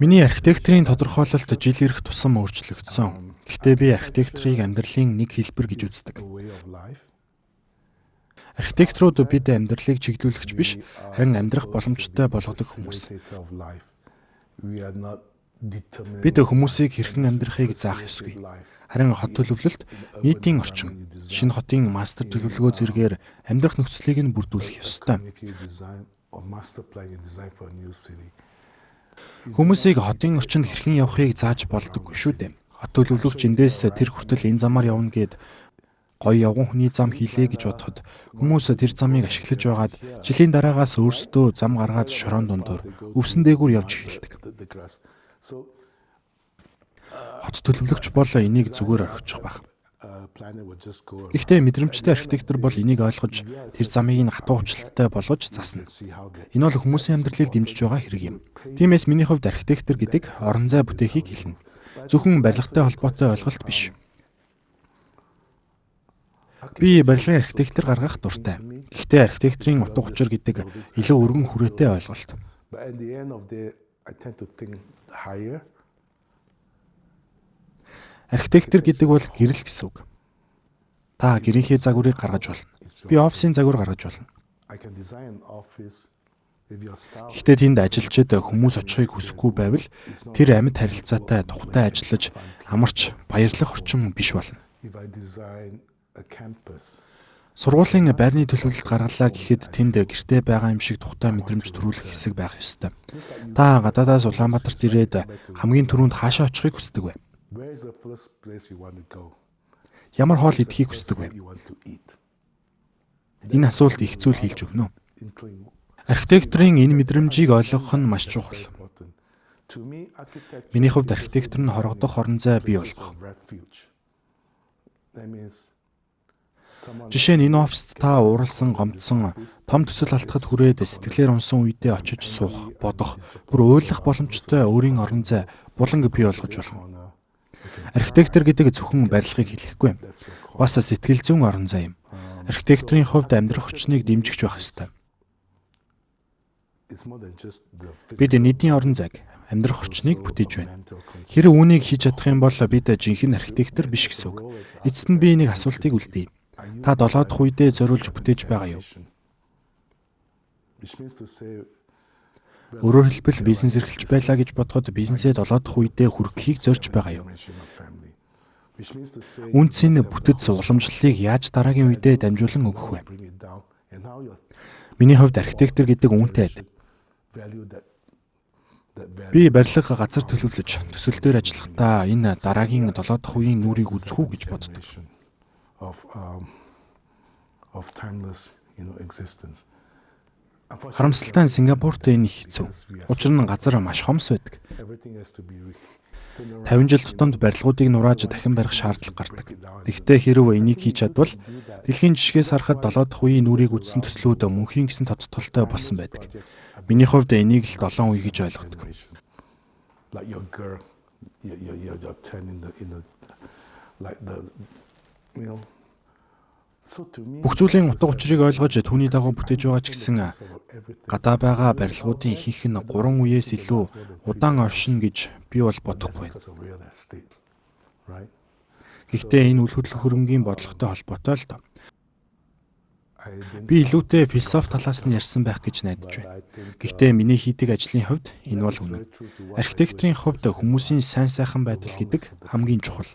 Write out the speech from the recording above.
Миний архитекторын тодорхойлолт жил ирэх тусам өөрчлөгдсөн. Гэхдээ би архитекторыг амьдралын нэг хэлбэр гэж үздэг. Архитекторууд бид амьдралыг чиглүүлэгч биш, харин амьдрах боломжтой болгодог хүмүүс. Бид хүмүүсийг хэрхэн амьдрахыг заах ёсгүй. Харин хот төлөвлөлт, нийтийн орчин, шинэ хотын мастер төлөвлөгөө зэргээр амьдрах нөхцөлийг нь бүрдүүлэх ёстой. Хүмүүсийг хотын орчинд хэрхэн явахыг зааж болдоггүй шүү дээ. Хот төлөвлөгч эндээс тэр хүртэл энэ замаар явна гээд гоё явган хүний зам хийлээ гэж бодоход хүмүүс тэр замыг ашиглаж байгаад жилийн дараагаас өөрсдөө зам гаргаад шорон дундуур өвсөн дээгүүр явж эхэлдэг. Хот төлөвлөгч бол энийг зүгээр орхичих байх. Гэхдээ мэдрэмжтэй архитектор бол энийг ойлгож тэр замыг нь хатуу уучлалтай болгож засна. Энэ бол хүмүүсийн амьдралыг дэмжиж байгаа хэрэг юм. Тиймээс миний хувьд архитектор гэдэг орон зай бүтээхийг хэлнэ. Зөвхөн барилгатай холбоотой ойлголт биш. Би барилгын архитектор гаргах дуртай. Гэхдээ архитекторын утга учир гэдэг илүү өргөн хүрээтэй ойлголт. Архитектор гэдэг бол гэрэл гэсэн үг. Та гэрийнхээ загварыг гаргаж болно. Би офисын загвар гаргаж болно. Гэхдээ тэнд ажилчид хүмүүс очихыг хүсэхгүй байвал тэр амьд харилцаатай тухтай ажиллаж амарч баярлах орчин биш болно. Сургуулийн байрны төлөвлөлт гаргалаа гэхэд тэнд гэртээ байгаа юм шиг тухтай мэдрэмж төрүүлэх хэсэг байх ёстой. Та гадаадаас Улаанбаатарт ирээд хамгийн түрүүнд хаашаа очихыг хүсдэг вэ? Ямар хоол идэхийг хүсдэг вэ? Энэ асуулт их зүйл хэлж өгнө. Архитекторын энэ мэдрэмжийг ойлгох нь маш чухал. Миний хувьд архитектор нь хорогдох орон зай бий болгох. Жишээ нь энэ оффист та ууралсан, гомдсон, том төсөл алтахад хүрээд сэтгэлээр унсан үедээ очиж суух, бодох, бүр уйлах боломжтой өөрийн орон зай, буланг бий болгож болно. Архитектор гэдэг зөвхөн барилгыг хэлэхгүй. Бас сэтгэл зүйн орон зай юм. Архитекторын хувьд амьдрах орчныг дэмжигч байх ёстой. Бид нийтийн орон зайг, амьдрах орчныг бүтээж байна. Хэрэв үүнийг хийж чадах юм бол бид жинхэнэ архитектор биш гэсэн үг. Эцэст нь би нэг асуултыг үлдээе. Та 7 дахь үедээ зориулж бүтээж байгаа юу? Өөрөөр хэлбэл бизнес эрхэлж байлаа гэж бодоход бизнесээ 7 дахь үедээ хүргэхийг зорж байгаа юу? Үндсийн бүтэц уламжлалыг яаж дараагийн үедээ дамжуулан өгөх вэ? Миний хувьд архитектор гэдэг үүнтэй адил. Би барилга газар төлөвлөж төсөл дээр ажиллахдаа энэ дараагийн 7 дахь үеийн нүрийг үзэх үү гэж боддог. Харамсалтай нь Сингапурт энэ их хэцүү. Учир нь газар маш хомс байдаг. 50 жил тутамд барилгуудыг нурааж дахин барих шаардлага гардаг. Тэгэхдээ хэрэв энийг хийж чадвал дэлхийн жишгээс харахад 7 дахь үеийн нүрийг үзсэн төслүүд мөнхийн гэсэн тодтолтой болсон байдаг. Миний хувьд энийг л 7 үе гэж ойлгодог. Бүх зүйлийн утга учирыг ойлгож түүний дагуу бүтээж байгаа ч гэсэн гадаа байгаа барилгуудын ихэнх нь 3 үеэс илүү удаан оршино гэж би бол бодохгүй. Гэхдээ энэ үл хөдлөх хөрөнгийн бодлоготой холбоотой л доо. Би илүүтэй философи талаас нь ярьсан байх гэж найдаж байна. Гэхдээ миний хийдэг ажлын хувьд энэ бол үнэн. Архитекторын хувьд хүмүүсийн сайн сайхан байдал гэдэг хамгийн чухал.